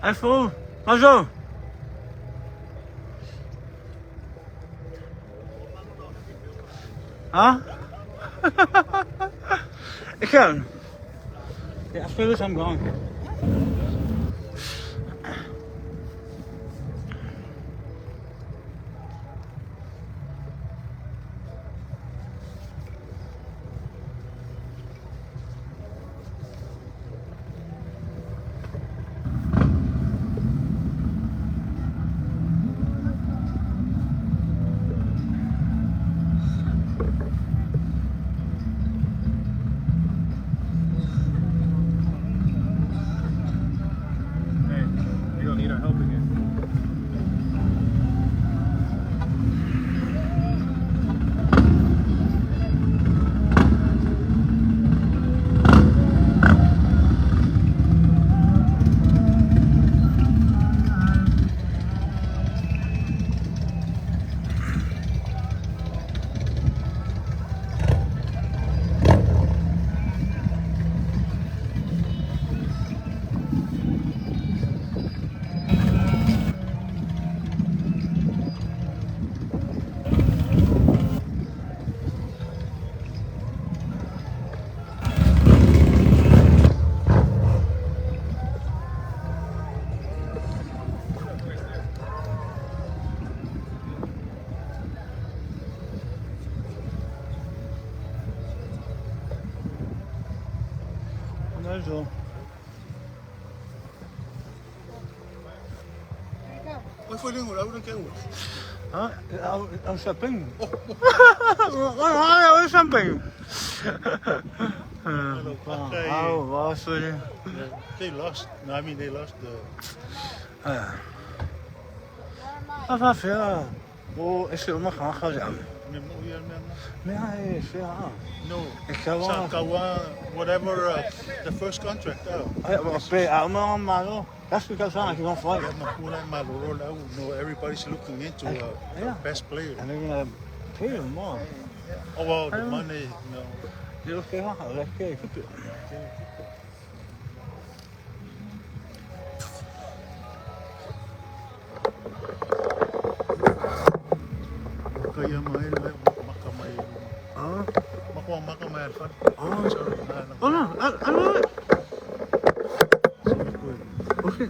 Ai fou. Bonjour. Huh? Ikke. Jeg spiller samme gang. Hey, you're gonna need our help again. Bonjour. Huh? I'm shopping. I'm shopping. Oh, sorry. They lost. No, I mean they lost the. Ah, fa o e se uma kha kha jam. Me ai se a. No. E ka wa. Sakawa, whatever, the first contract. Oh. Ai, o pe a ma ma no. That's because I can fly. No, everybody's looking into Yeah. the best player. And they're gonna pay them more. Oh, well, the money, no. Det skal ha det ikke. Kaya mai makamay. Ah. Makuha makamay alfan. Oh. Sorry, na. Oh no, I love it. Okay.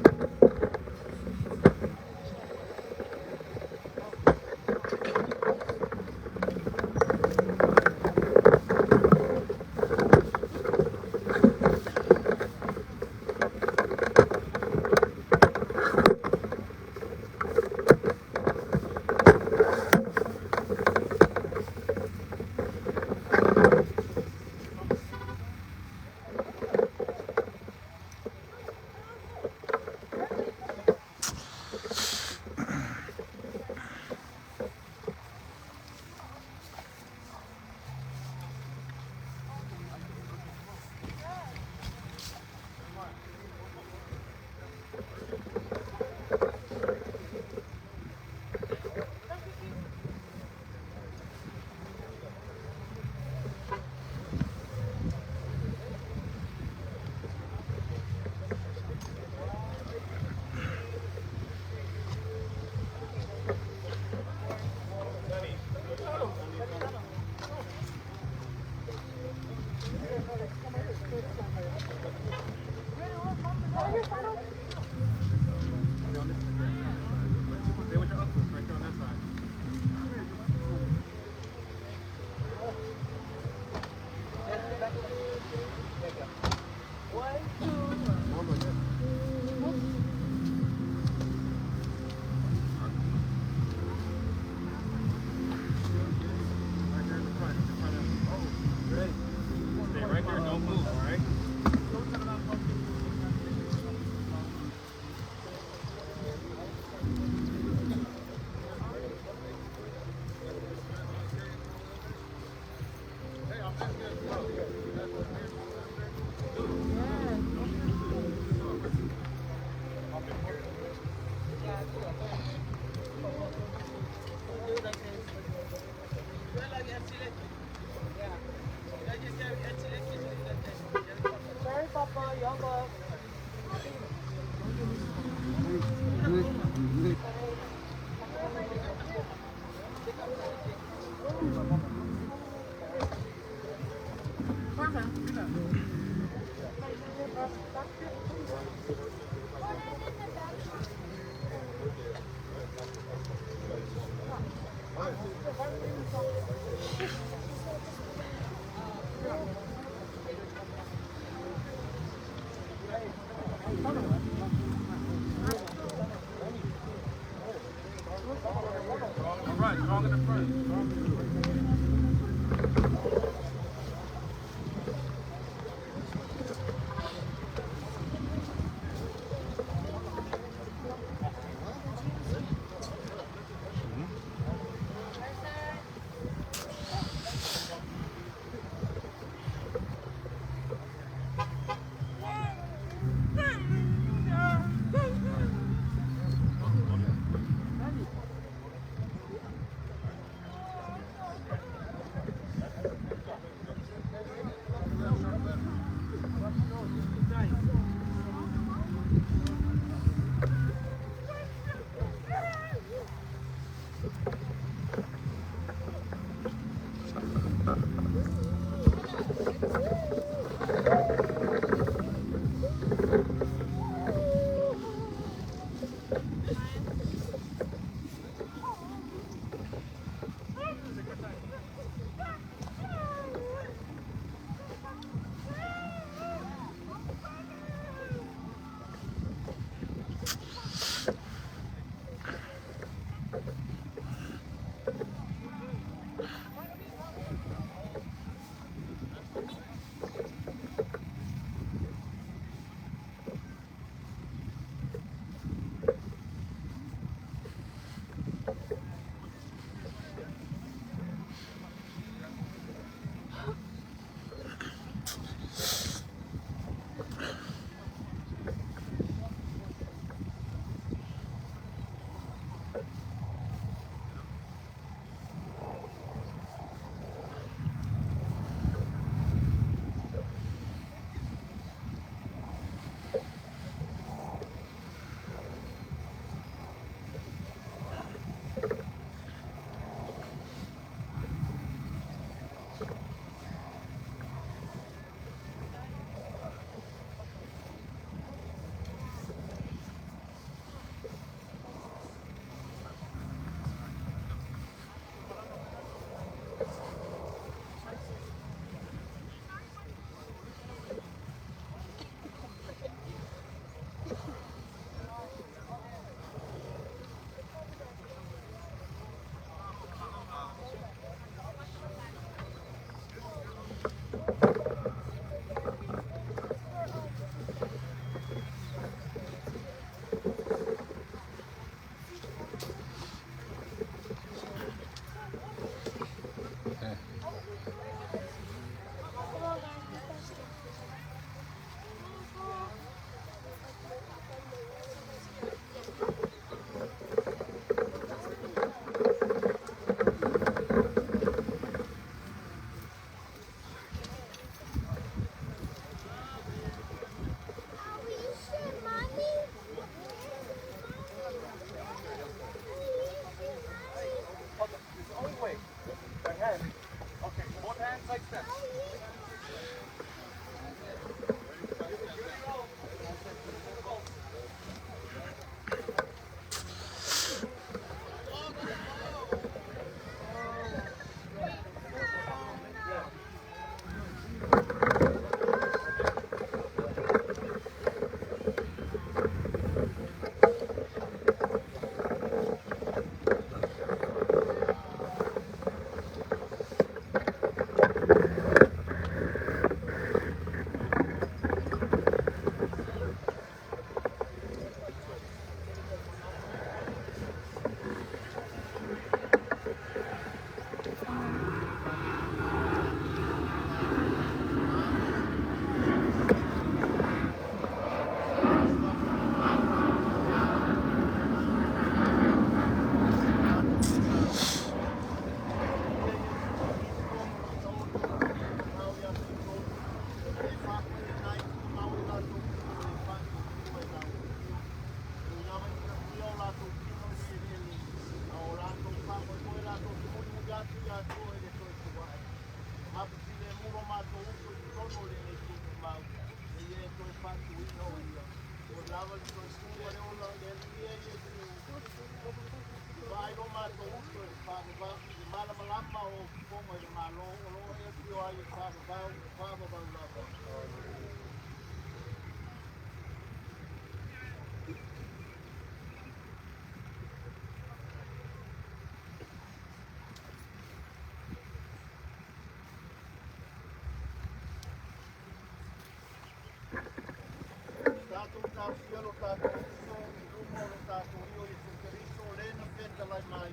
Ia lo tatou uso i luma o lo tatou Alii o Iesu Keriso, o le na fetalai mai,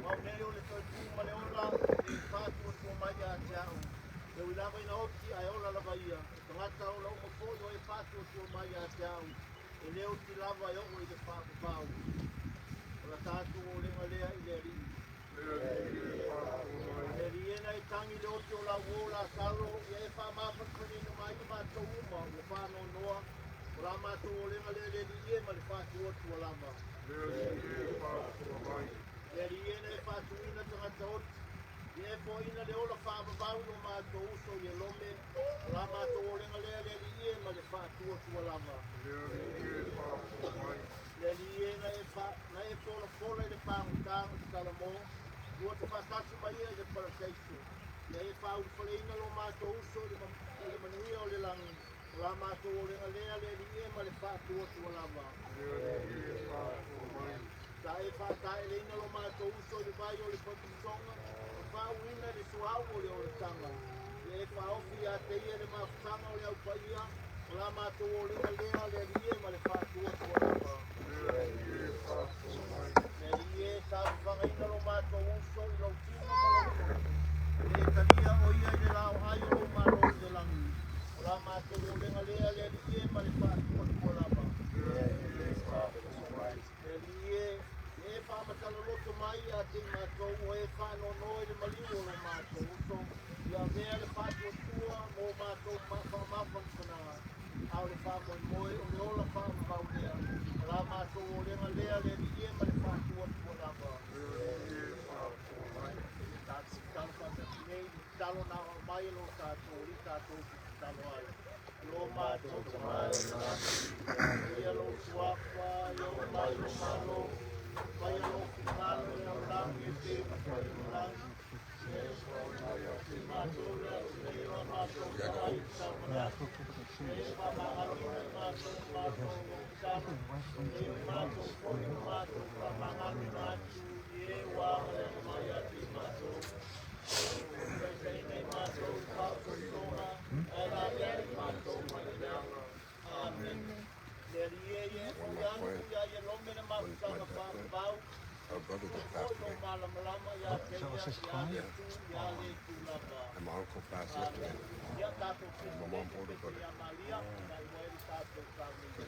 ma o nei o le soifua ma le ola, e faatuatua mai ia te au. E ui lava ina oti ae ola lava ia, o tagata ola uma foi o e faatuatua mai ia te au, e le oti lava e oo i le faavavau. O la tatou olega lea i le Alii. Le Alii e na e tagi i le oti o lau uō Lasalo, ia e faamafanafanaina mai i matou uma ua faanoanoa, o la matou olega lea i le Alii e ma le faatuatua lava. Le Alii e na e faatuina tagata oti, ia e foaiina le ola faavavau i lo matou uso i Elome, o la matou olega lea i le Alii e ma le faatuatua lava. Le Alii e na e folafola i le pagota o Salamo, ua tafaatasi ma ia i le parataiso, ia e faaulufaleina lo matou uso i le manuia o le lagi, o la matou olega lea le Alii e ma le faatuatua lava. Sa e faataeleina lo matou uso i le vai o le fatisoga, ma faauuina i le suauu o le olataga. Ia e faaofi ia te ia le mafutaga o le aupaia, o la matou olega lea le Alii e ma le faatuatua lava. Le Alii e sa fafagaina lo matou uso i lou tino ma lou toto, e talia o ia i le laoai o lou malo i le lagi, o la matou olega lea le Alii e ma le faatuatua lava. Le Alii e, e faamatala-loto mai ia te i matou o e faanoanoa i le maliu o lo matou uso, ia avea le faatuatua mo matou faamafanafanaga, a o le faamoemoe o le ola faavavau lea, o la matou olega lea le Alii e ma le faatuatua lava. Tatou tatalo faatasi nei, le tatalo na aoao mai e lo tatou Alii tatou te tatalo ai. Lo matou Tama e i le lagi, ia lou suafa, ia oo mai lou malo, faia lou finagalo i le lalolagi e pei ona fai i le lagi. Ia e te matou le aso nei o a matou meaai e tatau ona aso. Ia e faamagaloina i matou ma matou auauna, e o matou foi na matou faamagaloina atu i e ua agaleaga mai ia te i matou. Taitaiina i matou i faaosoosoga, ae laveai i matou mai le leaga. Amen. Le Alii e ia e foi atu ia Ielome le mafutaga faavavau, Our brother e just foi passed lo away. malamalama ia te So ia, was his ia car? le tu, ia le tu lava. And my uncle passed Amen. yesterday. Ia tatou And my pese mom nei te older pese brother. ia Maria, na iwa e le tatou family.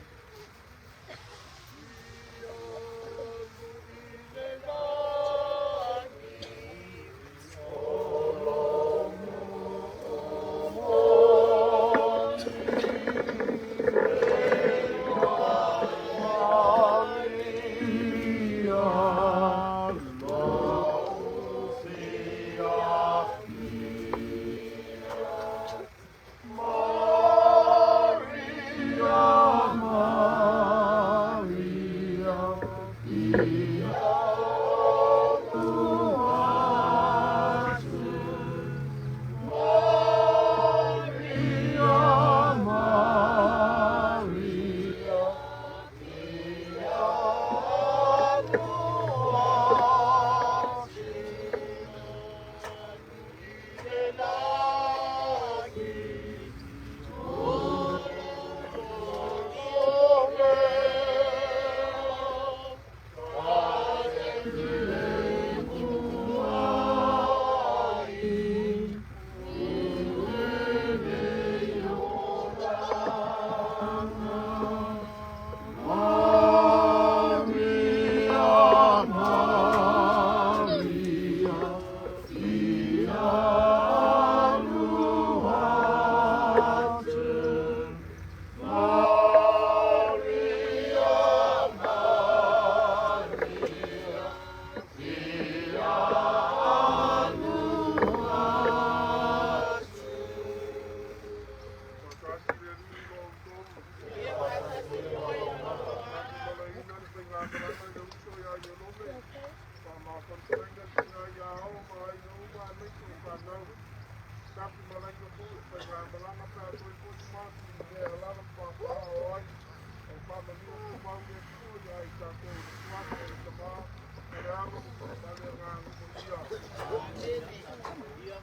Ia,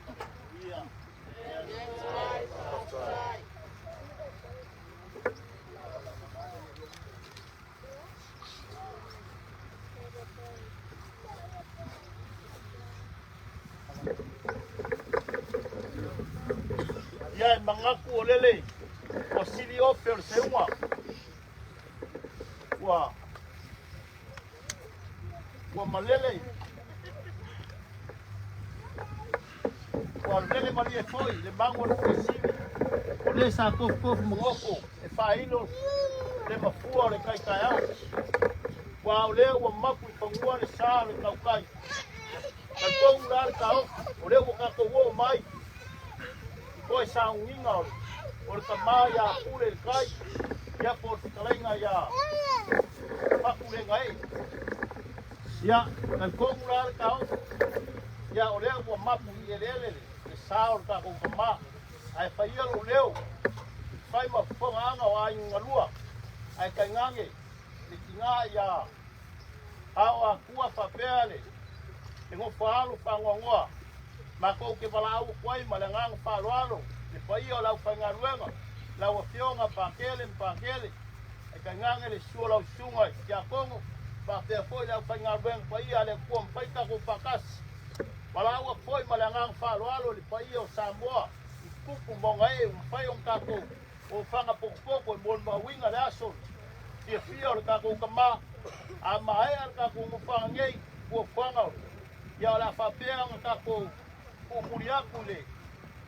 ia. Ia e manatu o lele ua sili ofe o le seuga ua ua malele ua lele malie foi le magu o le fuesili o le sa tofutofu ma nofo e faailo le mafua o le tai taeao aua o lea ua mapu i fanua le sa o le tautai. Talitonu la le taofi o lea ua tatou oo mai i toe sauniga o le tama ia Pule i le tai, ia po o le fetalaiga ia Fatulegaee. Ia, talitonu la le taofi, ia o lea ua mapu i eleele le sa o le tatou tama, ae fai ia lou leo, fai ma fofogaaga o aiga galua, ae tainane le tina ia Ao Akua faapea le nofo-a-alo faanoanoa, matou te valaau atu ai ma le agaga faaaloalo le paia o le aufaigaluega, lau Afioga Pakele ma Pakele, ae tainane le susu o lau susuga i Tiakono, faapea foi le aufaigaluega paia a le Atua mafai tatou faatasi. Valaau atu foi ma le agaga faaaloalo i le paia o Samoa i tupu ma ona ee ua mafai ona tatou ofaga potopoto e molimauina le aso fiafia o le tatou tama. A maea le tatou nofoaga nei, fuafuaga o ia o le a faapea ona tatou tuumuli atu i le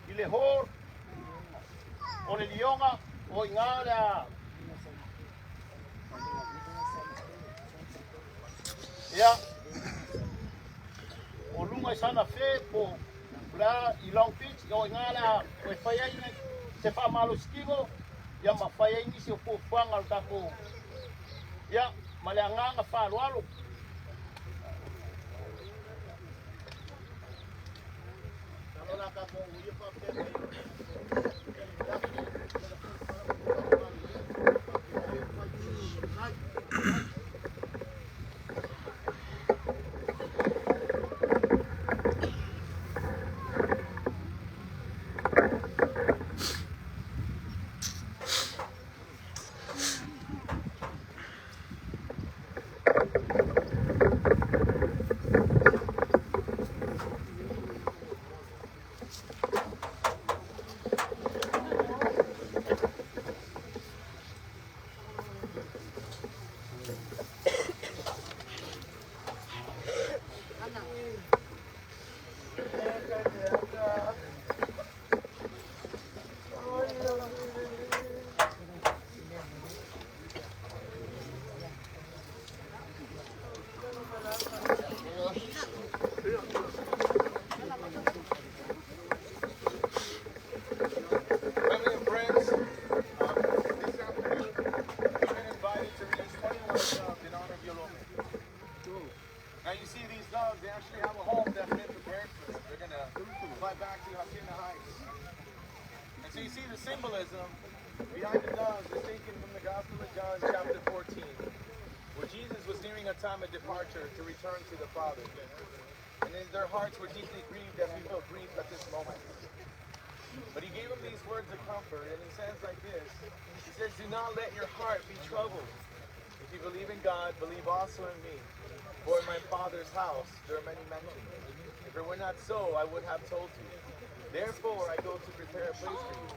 i le hall o le Lioga o i ina le a ia o luga i Sana Fe po o le a i Long Beach o i ina le a toe fai ai se faamalositino ia ma fai ai nisi o fuafuaga o le tatou ia ma le agaga faaaloalo. Family and friends, this afternoon we've been invited to release 21 doves in honor of Yeolume. Now you see these doves, they actually have a home that's been prepared for them. They're gonna fly back to Hacienda Heights. And so you see the symbolism behind the doves is taken from the Gospel of John chapter 14, where Jesus was nearing a time of departure to return to the Father. And then their hearts were deeply grieved as we feel grief at this moment. But he gave them these words of comfort, and he says like this. He says, do not let your heart be troubled. If you believe in God, believe also in me. For in my Father's house there are many mansions. If it were not so, I would have told you. Therefore, I go to prepare a place for you.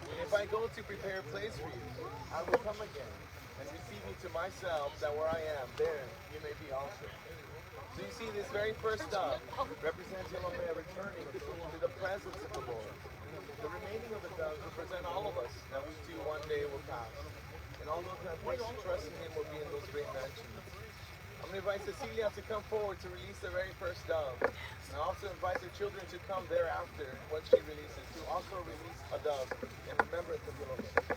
And if I go to prepare a place for you, I will come again and receive you to myself, that where I am, there you may be also. So you see, this very first dove represents Yeolume returning to the presence of the Lord. The remaining of the doves represent all of us, that we too one day will pass. And all those that place trust in him will be in those great mansions. I'm going to invite Cecilia to come forward to release the very first dove. And I also invite the children to come thereafter, once she releases, to also release a dove in remembrance of Yeolume.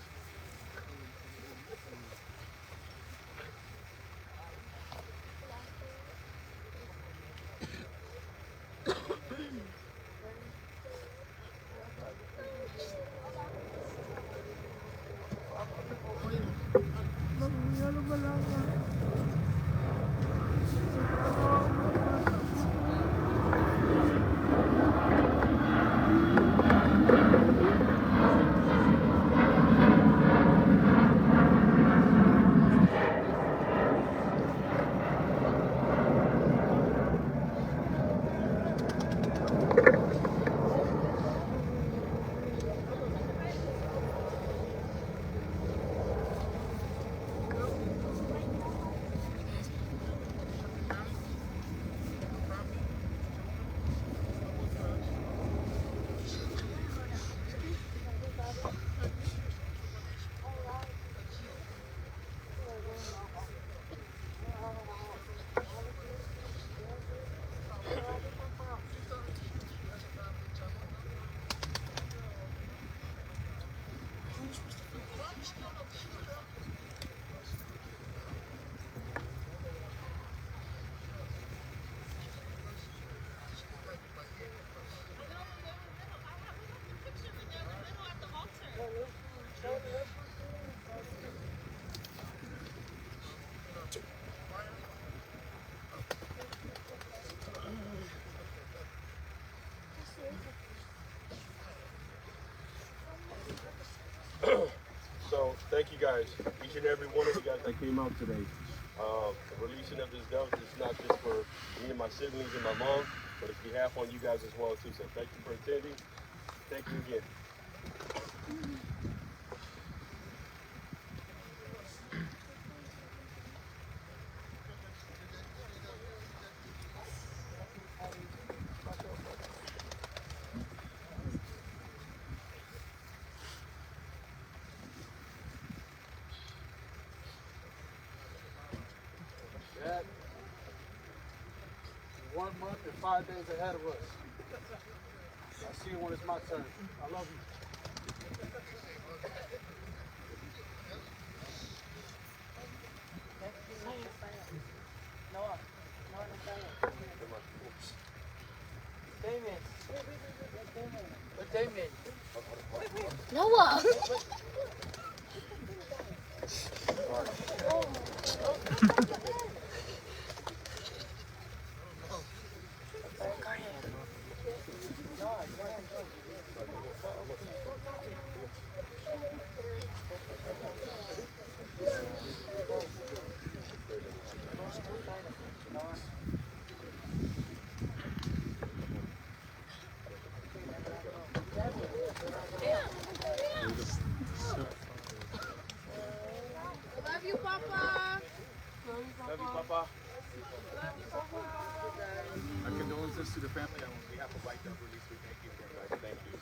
So thank you guys, each and every one of you guys that came out today. The releasing of this dove is not just for me and my siblings and my mom, but it's behalf on you guys as well too. So thank you for attending. Thank you again. Jack, 1 month and 5 days ahead of us. I see you when it's my turn. I love you. Noah. Love you, Papa. Love you, Papa. Our condolences to the family on behalf of White Dove Release. We thank you again, guys. Thank you.